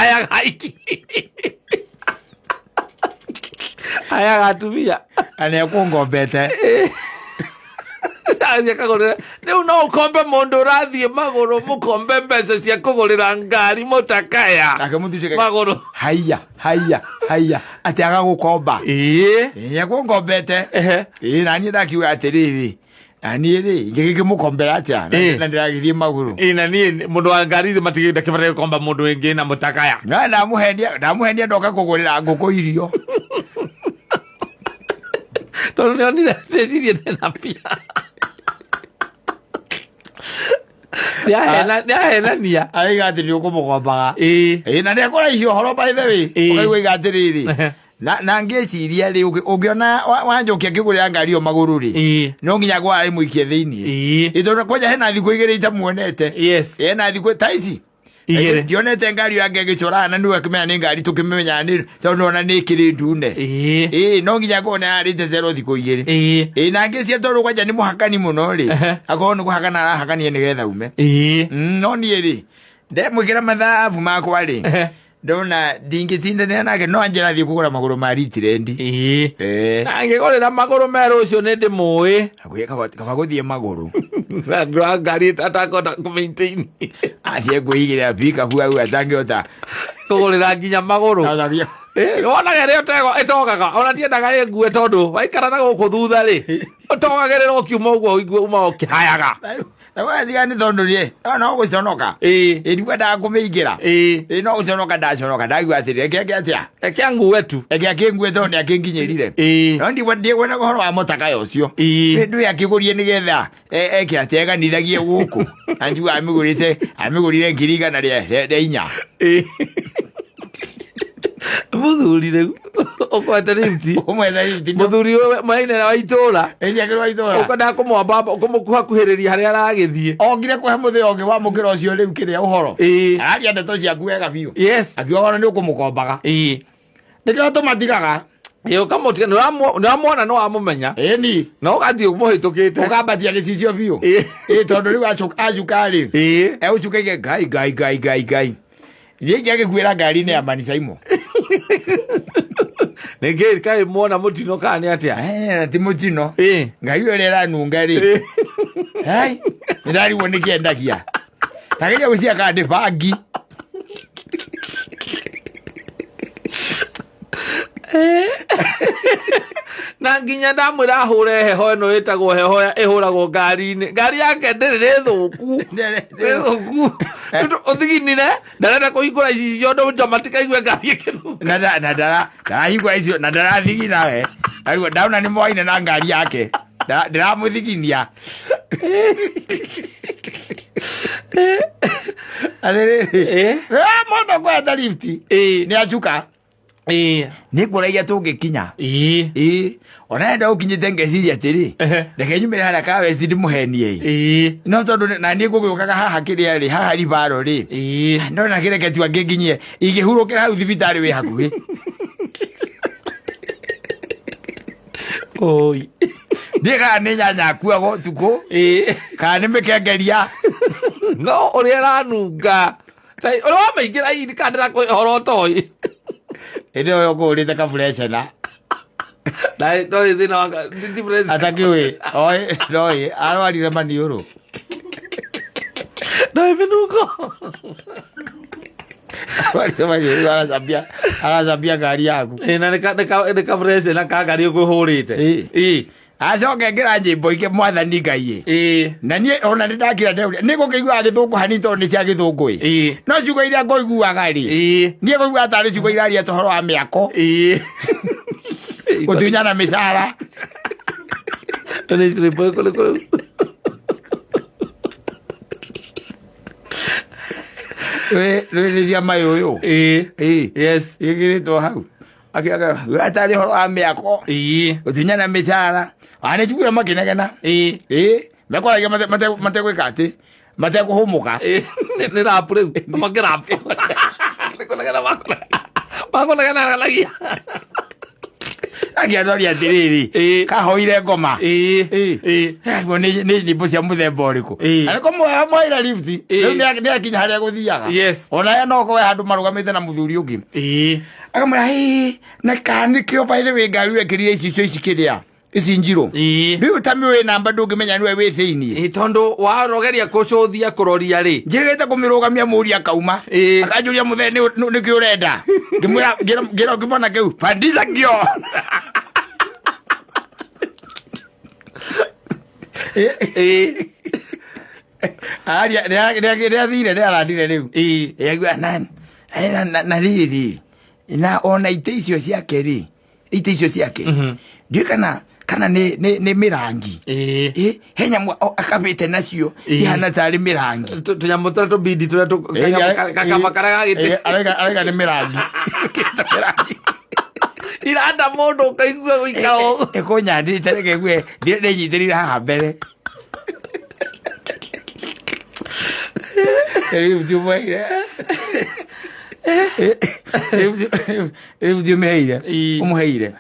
Aheaga aiki. Aheaga atumia. Na nĩ ekũngombete. Athiĩ akagũrĩra. Rĩu no ũkombe mũndũ ũrathiĩ magũrũ mũkombe mbeca cia kũgũrĩra ngari mũtakaya. Nake mũthuri Magũrũ. Haiya, haiya, haiya. Atĩ agagũkomba. Ĩĩ. Ĩĩ ekũngombete. Ehe. Ĩĩ na niĩ ndakiuga atĩrĩrĩ. Na niĩ rĩ, ingĩgĩkĩmũkombera atĩa? Ĩĩ. Na ndĩragĩthiĩ magũrũ. Ĩĩ na niĩ mũndũ wa ngari ici matigĩkĩbataire gũkomba mũndũ wĩngĩ na mũtakaya. Na ndamũhenia, ndamũhenia ndoka kũgũrĩra ngũkũ irio. Tondũ nĩonire ndĩcirie ndĩna mbia. Nĩahenania. Araiga atĩ nĩ ũkũmũkombaga. Ĩĩ. Ĩĩ na nĩekũraihia ũhoro by the way. Ĩĩ. Ũkaigua iga atĩrĩrĩ. Na ngĩciria rĩ, ũngĩona Wanjũkĩ akĩgũrĩra ngari ĩyo magũrũ rĩ, Ĩĩ. no nginya gwa ĩmũikie thĩiniĩ. Ĩĩ. Ĩ tondũ kwanja hena thikũ igĩrĩ itamuonete. Yes. Hena thikũ ta ici. Igĩrĩ. Ndionete ngari yake ĩgĩcoraga na nĩwe akĩmenya nĩ ngari tũkĩmenya nĩ tondũ ona nĩ ĩkĩrĩ ndune. Ĩĩ. Ĩĩ no nginya ngorwo nĩ yarĩte zero thikũ igĩrĩ. Ĩĩ. Ĩĩ na ngĩcia tondũ kwanja nĩ mũhakani mũno rĩ, Ehe. akorwo nĩ kũhakana arahakania nĩgetha ume. Ĩĩ. No niĩ rĩ, ndemwĩkĩra mathabu makwa rĩ, Ehe. ndona ndingĩtindanĩra nake no anjĩra thiĩ kũgũra magũrũ ma ritirendi. Ĩĩ. Ĩĩ. Angĩgũrĩra magũrũ merũ ũcio nĩ ndĩmũĩ. Kaba gũthiĩ magũrũ. Andũ a ngari atakũhota kũ-maintain. Athiĩ kwĩigĩrĩra pikabu hau atangĩhota. Kũgũrĩra nginya magũrũ. Atangĩhota. Ĩĩ, wonaga ĩrĩa ĩtogaga ona ndiendaga ĩngue tondũ waikara na gũkũ thutha rĩ ũtogagĩrĩra ũkiuma ũguo ũigue uma ũkĩhayaga. Na watiga nĩ tondũ rĩ, no gũconoka. Ĩĩ. Ĩĩ ndikwendaga kũmĩingĩra. Ĩĩ. Ĩĩ no gũconoka ndaconoka ndaigua atĩrĩ reke eke atĩa? Reke angue tu. Reke akĩngue tondũ nĩ akĩnginyĩrire. Ĩĩ. No ndikwenda ũhoro wa mũtakaya ũcio. Ĩĩ. Ndũĩ akĩgũrie nĩgetha eke atĩa eganithagie gũkũ. Na njigua amĩgũrire ngiri igana rĩa inya. Ĩĩ. Mũthuri rĩu ũkwete lift. Ũmwethe lift. Mũthuri ũyũ mũnene wa itũũra. Ĩĩ nĩ akĩrĩ wa itũũra. Ũkwendaga kũmwamba kũmũkuhakuhĩrĩria harĩa aragĩthiĩ. Okire kũhe mũthĩ ũngĩ wa mũkĩra ũcio rĩu kĩrĩa ũhoro. Ĩĩ. Araria ndeto ciaku wega biũ. Yes. Akiuga ona nĩ ũkũmũkombaga. Ĩĩ. Nĩkĩo tũmatigaga. Ĩĩ ũkamũtiga nĩ ũramwona nĩ wamũmenya. Ĩni. Na ũgathiĩ ũmũhĩtũkĩte. Ũkambatia gĩcicio biũ. Ĩĩ. Ĩĩ tondũ rĩu acuka rĩ. Ĩĩ. Egũcuka ige ngai ngai ngai ngai ngai. Niĩ ingĩagĩkuĩra ngari-inĩ ya Manicaimo. Nĩkĩ kaĩ muona mũtino kana nĩ atĩa? Ti mũtino. Ĩĩ. Ngai ũrĩa ĩranunga rĩ. Hai, nĩndarigwo nĩ kĩendagia. Ta geria gwĩciria kana nĩ bangi. Na nginya ndamwĩra ahũre heho ĩno ĩtagwo heho ĩhũragwo ngari-inĩ. Ngari yake ndĩrĩ nĩ thũku. Nĩ thũku. Ũthiginire ndarenda kũhingũra icicio ũndũ njoma tikaigue ngari ĩkĩthũka. Na ndarahingũra icio na ndarathigina we. Arigwo ndaona nĩ moaine na ngari yake. Ndĩramũthiginia. Atĩrĩrĩ. Mũndũ kweta lift. Nĩ acuka. Ĩĩ. Nĩ ngũragia tũngĩkinya. Ĩĩ. Ĩĩ. Ona enda ũkinyĩte ngeciria atĩrĩ. Reke nyumĩre harĩa Kaweci ndĩmũhenie. Ĩĩ. No tondũ na niĩ ngũgĩũkaga haha kĩrĩa rĩ, haha Ribaro rĩ. Ĩĩ. Ndona kĩreke tu angĩnginyie, ingĩhurũkĩra hau thibitarĩ wĩ hakuhĩ. Oi. Ndiĩ kana nĩ nyanya akuaga ũtukũ. Ĩĩ. Kana nĩ mĩkengeria. No ũrĩa ĩranunga. Ũrĩa wamaingĩra ini kana ndĩrakũhe ũhoro ũtoĩ. Ĩndĩ ũyũ ũkũhũrĩte kaburecena. Ndoĩ thĩna wa ti pressure. Atakĩũĩ. Oĩ, ndoĩ, arwarire maniũrũ. Ndoĩ mĩnungo. Arwarire maniũrũ aracambia ngari yaku. Ĩĩ, na nĩ kaburecena ka ngari ũkũhũrĩte. Ĩĩ. Ĩĩ. Acoke ngĩra nyĩmbo ingĩ mwathani Ngai ĩ. Ĩĩ. Na niĩ ona nĩ ndakira ndeuria, nĩ ngũkĩiguaga gĩthũngũ hanini tondũ nĩ cia gĩthũngũ ĩ. Ĩĩ. No ciugo iria ngũiguaga rĩ. Ĩĩ. Niĩ ngũiguaga tarĩ ciugo iraria ta ũhoro wa mĩako. Ĩĩ. Gũtunyana mĩcara. Tondũ nĩ rwĩmbo rũrĩkũ rũu? Rwĩ nĩ cia mayũyũ. Ĩĩ. Ĩĩ. Yes. Ĩkĩrĩtwo hau. Akiaga, atarĩ ũhoro wa mĩako. Ĩĩ. Gũtunyana mĩcara. Ona nĩ njiguire makĩnegena. Ĩĩ. Ĩĩ. Mekwaragia mategwĩka atĩ, matekũhũmũka. Ĩĩ. Nĩ rap rĩu. Makĩrap. Nĩ kũnegena makũnegena. Makũnegenanagia. Angĩaroria atĩrĩrĩ Ĩĩ. kahoire ngoma Ĩĩ. Ĩĩ. Ĩĩ. Arigwo nĩ nyĩmbo cia mũthemba ũrĩkũ Ĩĩ. arĩko mwaira lift Ĩĩ. rĩu nĩakinya harĩa gũthiaga Yes. ona ye no korwo handũ marũgamĩte na mũthuri ũngĩ Ĩĩ. akamwĩra "Hĩ, na kana nĩkĩo by the way ngari wekĩrire icicio ici kĩrĩa ici njirũ Ĩĩ. rĩu ta mĩũĩ namba ndũngĩmenya nĩwe wĩ thĩiniĩ Ĩĩ, tondũ warogeria kũcũthia kũroria rĩ njĩrĩgĩte kũmĩrũgamia mũri akauma Ĩĩ. akanjũria mũthee nĩkĩ ũrenda ngĩmwĩra ngĩra ngĩmona kĩu pandisa kĩo Ĩĩ. aria nĩathire nĩarandire rĩu Ĩĩ. yaigua na rĩrĩ na ona itĩ icio ciake rĩ itĩ icio ciake Mhm. ndiũĩ kana kana nĩ mĩrangi Ĩĩ. Ĩ, he nyamũ akabĩte nacio Ĩĩ. ihana tarĩ mĩrangi Tũnyamũ tũrĩa tũbindi tũrĩa gakaba karĩa ga gĩtĩ araiga nĩ mĩrangi Ĩkĩrĩte mĩrangi iranda mũndũ ũkaigua gũikara ũguo. ĩkũnyandĩte reke ngue ndĩnyitĩrĩire haha mbere rĩu ti ũmũheire rĩu ti ũmĩheire Ĩĩ. ũmũheire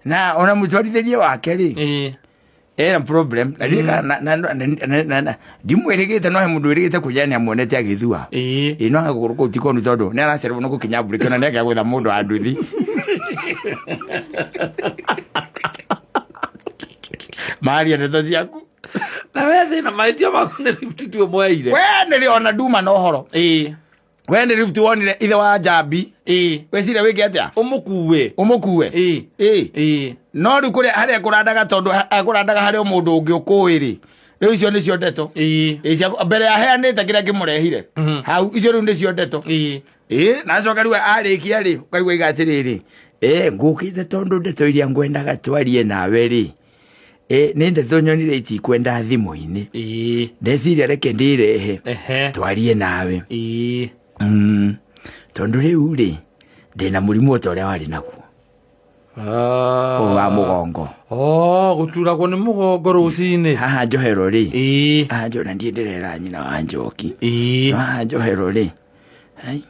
na ona mũtwarithĩrie wake rĩ Ĩĩ. ena problem na ndiũĩ kana ndimwĩrĩgĩte no he mũndũ wĩrĩgĩte kũnjĩra nĩamuonete agĩthua Ĩĩ. ĩ no gũkũ kũu ti konu tondũ nĩ aracererwo nĩ gũkinya mburĩki ona nĩagĩa gwetha mũndũ wa nduthi maria ndeto ciaku Na we thĩna mahĩtia maku nĩ lift tu ũmweire. we nĩrĩ ona nduma na ũhoro Ĩĩ. we nĩ lift wonire ithe wa njambi Ĩĩ. weciria wĩke atĩa Ũmũkue. ũmũkue Ĩĩ. ĩ Ĩĩ. no rĩu kũrĩa harĩa kũrandaga tondũ akũrandaga harĩ o mũndũ ũngĩ ũkũĩ rĩ rĩu icio nĩcio ndeto Ĩĩ. Ĩ, mbere aheanĩte kĩrĩa kĩmũrehire Mhm. hau icio rĩu nĩcio ndeto Ĩĩ. ĩ nacoka rĩu arĩkia rĩ ũkaigua iga atĩrĩrĩ ĩ ngũkĩte tondũ ndeto iria ngwendaga twarie nawe rĩ ĩ nĩ ndeto nyonire itikwenda thimũ-inĩ Ĩĩ. ndeciria reke ndĩrehe Ehe. twarie nawe Ĩĩ. Tondũ rĩu rĩ ndĩna mũrimũ o ta ũrĩa warĩ naguo ũyũ wa mũgongo Oh, gũturagwo nĩ mũgongo rũcinĩ. Haha njohero rĩ Ĩĩ. haha njohero na ndiĩ ndĩrera nyina wa njoki Ĩĩ. no haha njohero rĩ ai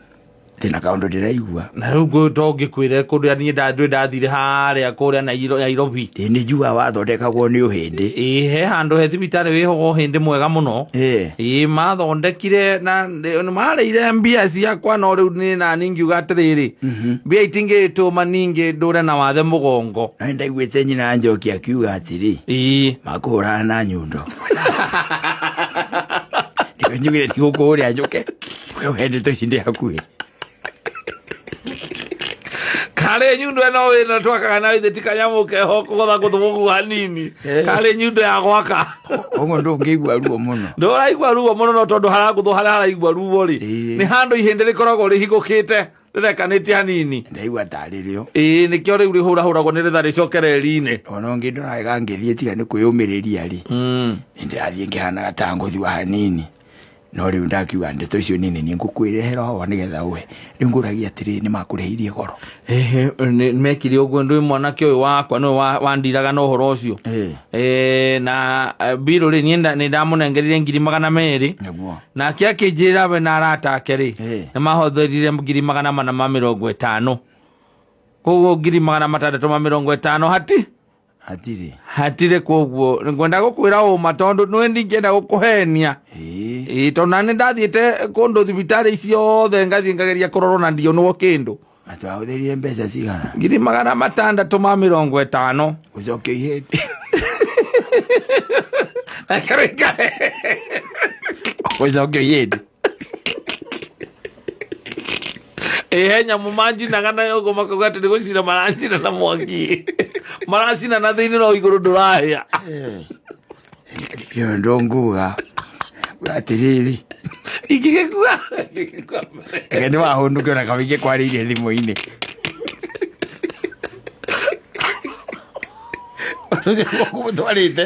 ndĩna kaũndũ ndĩraigua Na rĩu to ngĩkwĩre kũrĩa niĩ ndĩ ndathire harĩa kũrĩa Nairobi. Ĩ nĩ njua wathondekagwo nĩ ũhĩndĩ Ĩĩ, he handũ he thibitarĩ wĩhogo ũhĩndĩ mwega mũno. ĩ Ĩĩ, mathondekire na marĩire mbia ciakwa no rĩu nĩ nani ngiuga atĩrĩrĩ mbia itingĩtũma ningĩ ndũre na wathe mũgongo. No nĩndaiguĩte nyina wa njoki akiuga atĩrĩ Ĩĩ. makũhũrana na nyundo nĩkĩo njugire ndigũkũhũrĩra njũke we ũhe ndeto ici ndĩ hakuhĩ Karĩ nyundo ĩno wĩna twakaga nayo ithe ti kanyamũ keho kũgotha gũthũgũgu hanini. Eh. Karĩ nyundo ya gwaka. Koguo ndũngĩigua ruo mũno Ndũraigua ruo mũno no tondũ haragũthwo harĩa haraigua ruo rĩ Ĩĩ. nĩ handũ ihĩndĩ rĩkoragwo rĩhingũkĩte rĩrekanĩtie hanini. Ndaigua tarĩ rĩo Ĩĩ nĩkĩo rĩu rĩhũrahũragwo nĩgetha rĩcoke reri-inĩ. Ona ũngĩ ndoraga ngĩthiĩ tiga nĩ kwĩyũmĩrĩria rĩ nĩndĩrathiĩ ngĩhanaga ta ngũthua hanini no rĩu ndakiuga ndeto icio nini nĩ ngũkwĩrehera hawa nĩgetha ũhe rĩu ngũragia atĩrĩ nĩ makũrĩhĩirie goro Ehe, mekire ũguo ndũĩ mwanake ũyũ wakwa nĩwe wandiraga na ũhoro ũcio. Ĩĩ. Na mbirũ rĩ niĩ nĩ ndamũnengerire 200,000 Nĩguo. Nake akĩnjĩra we na arata ake rĩ Ĩĩ. nĩ mahũthĩrire 450,000 koguo 650,000 hati Hatirĩ. Hatirĩ koguo ngwenda gũkwĩra ũma tondũ nĩ ndingĩenda gũkũhenia. Ĩĩ. Ĩĩ tondũ nani ndathiĩte kũndũ thibitarĩ ciothe ngathiĩ ngageria kũrorwo na ndionwo kĩndũ. Na twahũthĩrire mbeca cigana? 650,000. Gũcokia ihĩndĩ. Reke Gũcokia ihĩndĩ. Ĩ he nyamũ manjinaga nayo ũguo makauga atĩ nĩ gũcina maracina na mwaki maracina na thĩinĩ no igũrũ ndũrahĩa. Ĩyo ndũnguga atĩrĩrĩ Ingĩgĩkua reke nĩwahũndũke ona kamĩingĩ kwarĩirie thimũ-inĩ ũndũ ũcio ũmũtwarĩte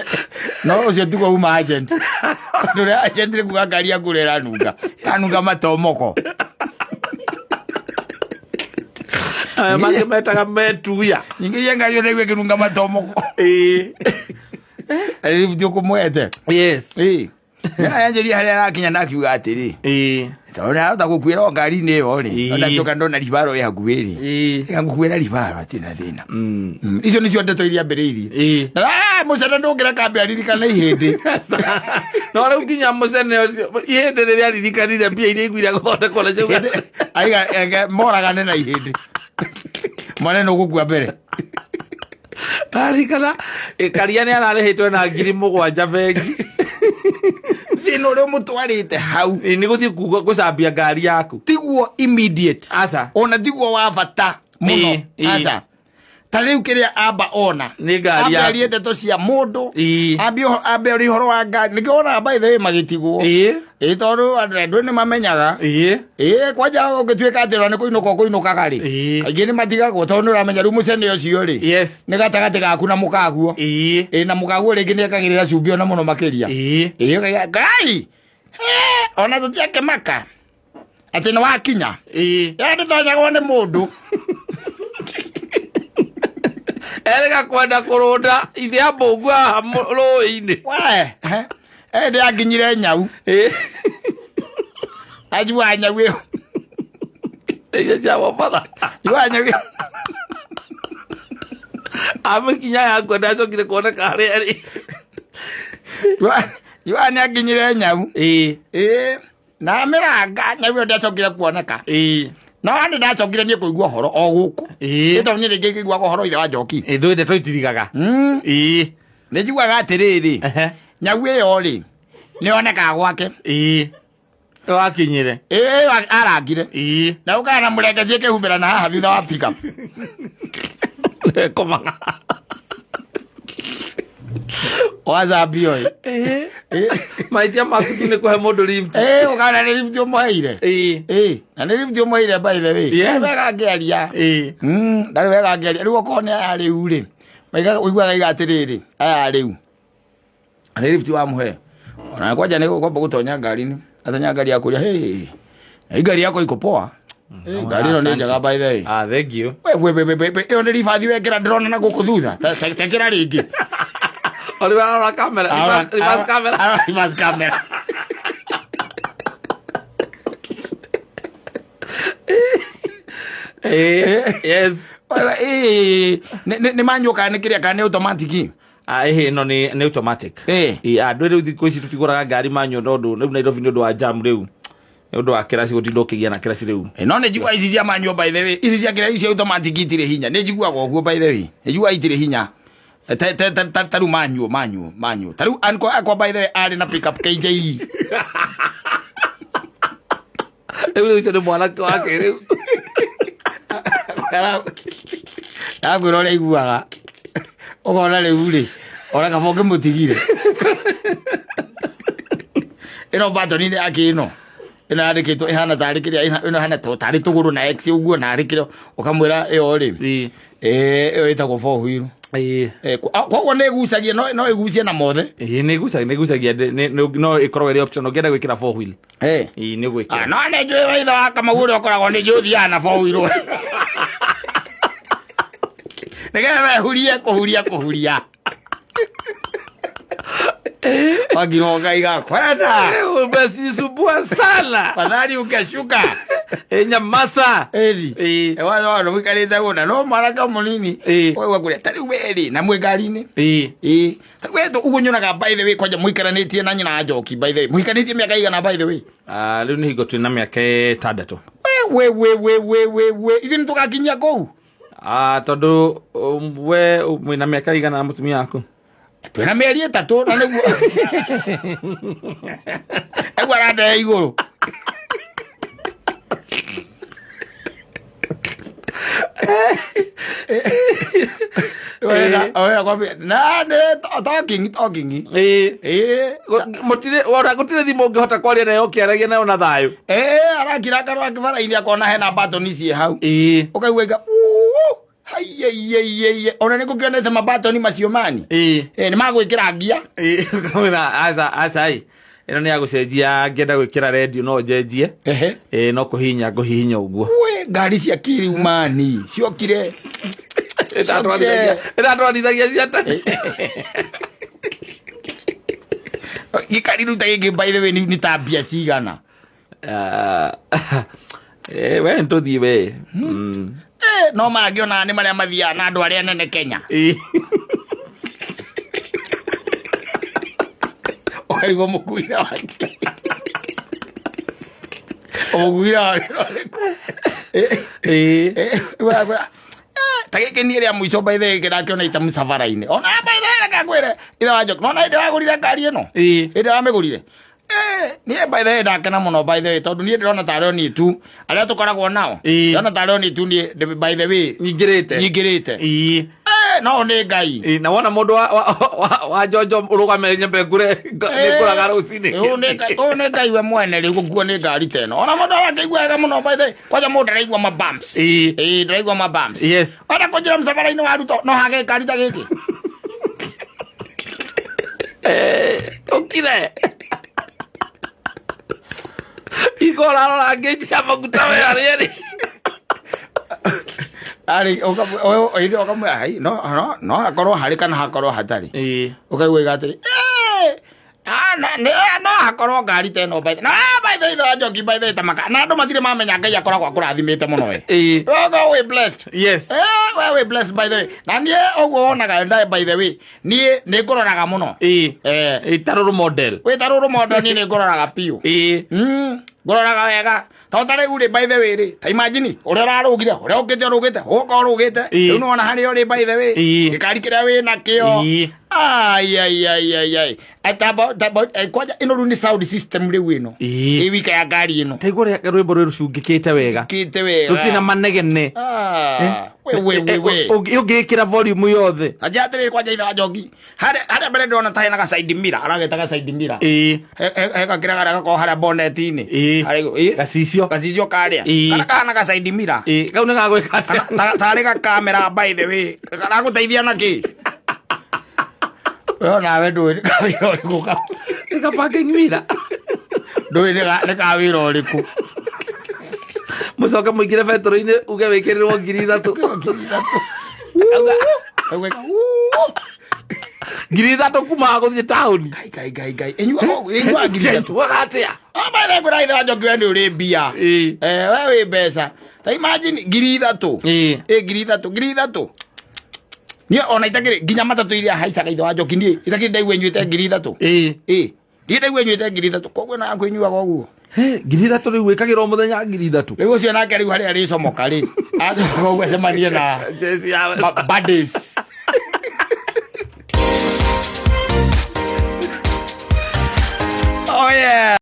no ũcio tiguo uma agent ũndũ ũrĩa agent nĩ kuga ngari yaku ũrĩa ĩranunga ĩranunga matomoko. Aya mangĩ metaga metuya. Nyingĩ cia ngari ũraigua ĩkĩnunga matomoko Ĩĩ. rĩu ti ũkũmwete Yes. Ĩĩ. Yanjĩria harĩa arakinya na akiuga atĩrĩ tondũ nĩarahota gũkuĩra o ngari-inĩ ĩyo rĩ, ndacoka ndona ribaro ĩ hakuhĩ rĩ, ngũkuĩra ribaro hatirĩ na thĩna. Icio nĩcio ndeto iria ambĩrĩirie. Mũcene ndũngĩreka ambe aririkane ihĩndĩ. No rĩu nginya mũcene ũcio ihĩndĩ rĩrĩa aririkanire mbia iria aiguire gũthondekwo nacio. Aiga moragane na ihĩndĩ. Mwana nĩ ũgũkua mbere. Aririkana Karia nĩ ararĩhĩtwo na 7,000 bengi. Thĩna ũrĩa ũmũtwarĩte hau nĩ gũthiĩ kuga gũcambia ngari yaku. Tiguo immediate. Aca. Ona tiguo wa bata mũno. Aca. Ta rĩu kĩrĩa amba ona. Nĩ ngari yaku. Ambe arie ndeto cia mũndũ. Ambe arie ũhoro wa ngari. Nĩkĩo wonaga by the way magĩtigwo. Ĩ tondũ andũ nĩ mamenyaga. Ĩ kwanja ũngĩtuĩka atĩ ona nĩ kũinũka ũkũinũkaga rĩ. Kaingĩ nĩ matigagwo tondũ nĩ ũramenya rĩu mũcene ũcio rĩ. Yes. Nĩ gatagatĩ gaku na mũkaguo. Ĩ na mũkaguo rĩngĩ nĩ ekagĩrĩra cumbĩ ona mũno makĩria. Ĩ ũkaiga Ngai. Ona tũtiakĩmaka. Atĩ nĩ wakinya. Ĩ ndĩtonyagwo nĩ mũndũ. Erĩga kwenda kũrũnda ithe ya mbũngu haha rũĩ-inĩ. We, ndĩakinyire nyau. Anjiguaga nyau ĩyo. Icio cia Mombatha. Njiguaga nyau ĩyo. Amĩkinya yakua ndacokire kuoneka harĩa ĩrĩ. Njiguaga nĩakinyire nyau. Na amĩranga nyau ĩyo ndĩacokire kuoneka. No nĩ ndacokire niĩ kũigua ũhoro o gũkũ. Nĩ tondũ niĩ rĩngĩ ngĩiguaga ũhoro ithe wa Njoki. Ndũĩ ndeto itirigaga. Nĩ njiguaga atĩrĩrĩ, nyau ĩyo rĩ, nĩ yonekaga gwake. Wakinyire. Arangire. Na ũkaga na mũrengeji ĩkĩhumbĩra na haha thutha wa pickup. Komaga. Wacambio ĩ. Mahĩtia maku tu nĩ kũhe mũndũ lift. Ũkona nĩ lift ũmũheire. Na nĩ lift ũmũheire by the way. Yes. Wega ngĩaria. Ndarĩ wega ngĩaria. Rĩu okorwo nĩ aya rĩu rĩ, ũiguaga iga atĩrĩrĩ, aya rĩu. Nĩ lift wamũhe. Ona kwanja nĩ gũkomba gũtonya ngari-inĩ. Atonya ngari akũria, hey, ngari yako iko poa. Ngari ĩno nĩ njega by the way. Thank you. We, ĩyo nĩ ribathi wekĩra ndĩrona na gũkũ thutha. Tekĩra rĩngĩ. Arora kamera, reverse camera. Reverse camera. Yes. Nĩ manual kana nĩ kĩrĩa kana nĩ automatic? Ĩno nĩ automatic. Andũ rĩu thikũ ici tũtigũraga ngari manual tondũ rĩu Nairobi nĩ ũndũ wa jam rĩu. Nĩ ũndũ wa kĩraci gũtinda ũkĩgĩa na kĩraci rĩu. No nĩ njiguaga ici cia manual by the way. Ici cia kĩraci cia automatic itirĩ hinya. Nĩ njiguaga ũguo by the way. Nĩ njiguaga itirĩ hinya. Ta rĩu manual. Ta rĩu uncle akwa by the way arĩ na pickup KJE. Rĩu ũcio nĩ mwanake wake rĩu. Akwĩra ũrĩa aiguaga. Ũkona rĩu rĩ, ona kaba ũngĩmũtigire. Ĩno button-inĩ yake ĩno. Ĩno yandĩkĩtwo ĩhana tarĩ kĩrĩa, ĩno ĩhana tarĩ tũgũrũ na X ũguo na arĩ kĩrĩa, ũkamwĩra ĩyo rĩ. Ĩyo ĩtagwo four wheel. Koguo nĩ ĩgucagia, no ĩgucie na mothe. Nĩ ĩgucagia, no ĩkoragwo ĩrĩ option ũngĩenda gwĩkĩra four wheel. Nĩ ũgwĩkĩra. No nĩ njũĩ waitho wa Kamau ũrĩa ũkoragwo nĩ njũĩ ũthiaga na four wheel. Nĩgetha wehurie kũhuria. Wagirwo ũkaiga kwenda. Umesisumbua sana. Fadhali ukashuka. Nyamasa. Eri. Wana wikarĩte gũna no mwanake mũnini. Waigua kũrĩa ta rĩu we rĩ na mwĩ ngari-inĩ. Ta we ũguo nyonaga by the way kwanja mũikaranĩtie na nyina Njoki by the way. Mũhikanĩtie mĩaka igana by the way. Rĩu nĩ hingo twĩna mĩaka 6. We. Ithuĩ nĩtũgakinyia kũu. Tondũ we mwĩna mĩaka igana na mũtumia waku? Twĩna mĩeri 3 na nĩguo. Nĩguo arandehe igũrũ. Na nĩ talking. Mũtirĩ ona gũtirĩ thimũ ũngĩhota kwaria nayo ũkĩaragia nayo na thayũ. Arakira akarora kĩbara-inĩ akona hena button ciĩ hau. Ũkaigua iga haiye. Ona nĩ ngũkĩonete mabatoni macio mani. Nĩ magwĩkĩra ngia. Ũkamwĩra aca ĩ. Ĩno nĩ ya gũcenjia ngĩenda gwĩkĩra redio no njenjie. No kũhihinya ngũhihinya ũguo. We ngari cia kĩrĩu mani ciokire. Ĩratwarithagia cia tene. Gĩkari rĩu ta gĩkĩ by the way nĩ ta mbia cigana? Ah, we nĩtũthiĩ we. No mangĩona nĩ marĩa mathiaga na andũ arĩa anene Kenya. Ũkaigua mũkuire wake. Mũkuire wake. Ta gĩkĩ niĩ rĩa mũico by the way kĩrakĩona ita mũcabara-inĩ. Ona by the way reke ngwĩre ithe wa Njoki. Nona hĩndĩ wagũrire ngari ĩno? Hĩndĩ wamĩgũrire? Niĩ by the way ndakena mũno by the way tondũ niĩ ndĩrona tarĩ o niĩ tu arĩa tũkoragwo nao. Ndĩrona tarĩ o niĩ tu niĩ by the way Nyingĩrĩte. nyingĩrĩte. No nĩ Ngai. Na wona mũndũ wa njonjo ũrũgame nyambe ngũre nĩngũraga rũcinĩ. Ũyũ nĩ Ngai, ũyũ nĩ Ngai we mwene rĩu gũkuo nĩ ngari ta ĩno. Ona mũndũ arakĩigua wega mũno by the way. Kwanja mũndũ ndaraigua ma bumps. Ndaraigua ma bumps. Yes. Ona kũnjĩra mũcabara-inĩ wa Ruto no hage ngari ta gĩkĩ. Ũkire. Iko ũrarora ngĩnji ya maguta we arĩa rĩ. Arĩ ũkamwe ũkamwe hai no no no hakorwo harĩ kana hakorwo hatarĩ. Ũkaigua iga atĩrĩ, no hakorwo ngari ta ĩno by the na by the way ithe wa Njoki by the way ta maka na andũ matirĩ mamenya Ngai akoragwo akũrathimĩte mũno we. We wĩ blessed. Yes. We wĩ blessed by the way. Na niĩ ũguo wonaga ndaĩ by the way niĩ nĩ ngũroraga mũno. Ta rũrũ model. Wĩ ta rũrũ model niĩ nĩ ngũroraga biũ. Ngũroraga wega. Tondũ ta rĩu rĩ by the way rĩ ta imagine ũrĩa ũrarũgire ũrĩa ũkĩte ũrũgĩte ũgoka ũrũgĩte rĩu nĩwona harĩa ũrĩ by the way gĩkari kĩrĩa wĩ nakĩo. Ai ai ai ai ai. Kwanja ĩno rĩu nĩ sound system rĩu ĩno. Ĩ wika ya ngari ĩno. Taigua ũrĩa rwĩmbo rũrũ rũcungĩkĩte wega. Kĩte wega. Rũtirĩ na manegene. We we we we. Ũngĩkĩra volume yothe. Anja atĩrĩrĩ kwanja ithe wa Njoki. Harĩa mbere ndĩrona ta hena ga side mirror, arageta ga side mirror. He gakĩra karĩa gakoragwo harĩa bonnet-inĩ. Harĩa Gacicio. Gacicio karĩa. Kana kahana ga side mirror. Kau nĩ gagwĩka atĩa? Tarĩ ga camera by the way. Karagũteithia na kĩ? We onawe ndũĩ nĩ kawĩra ũrĩkũ kau. Nĩ ka parking mirror. Ndũĩ nĩ kawĩra ũrĩkũ. Mũcoke mũingĩre betũrũ-inĩ uge wĩkĩrĩrwo 3,000. 3,000 kuma gũthiĩ taũni. Ngai, Ngai, Ngai, Ngai. Ĩnyuaga 3,000. Ĩnyuaga atĩa? By the way, ngwĩra ithe wa Njoki we nĩ ũrĩ mbia. We wĩ mbeca. Ta imagine 3,000. 3,000, 3,000. Niĩ ona itakĩrĩ nginya matatũ iria haicaga ithe wa Njoki niĩ itakĩrĩ ndaigua nyuĩte 3,000. Ndirĩ ndaigua nyuĩte 3,000. Koguo ĩno yaku ĩnyuaga ũguo. 3,000 rĩu wĩkagĩra o mũthenya 3,000. Rĩu ũcio nake rĩu harĩa arĩcomoka rĩ. Acoka ũguo acemanie na Jesi ya buddies. Oh yeah.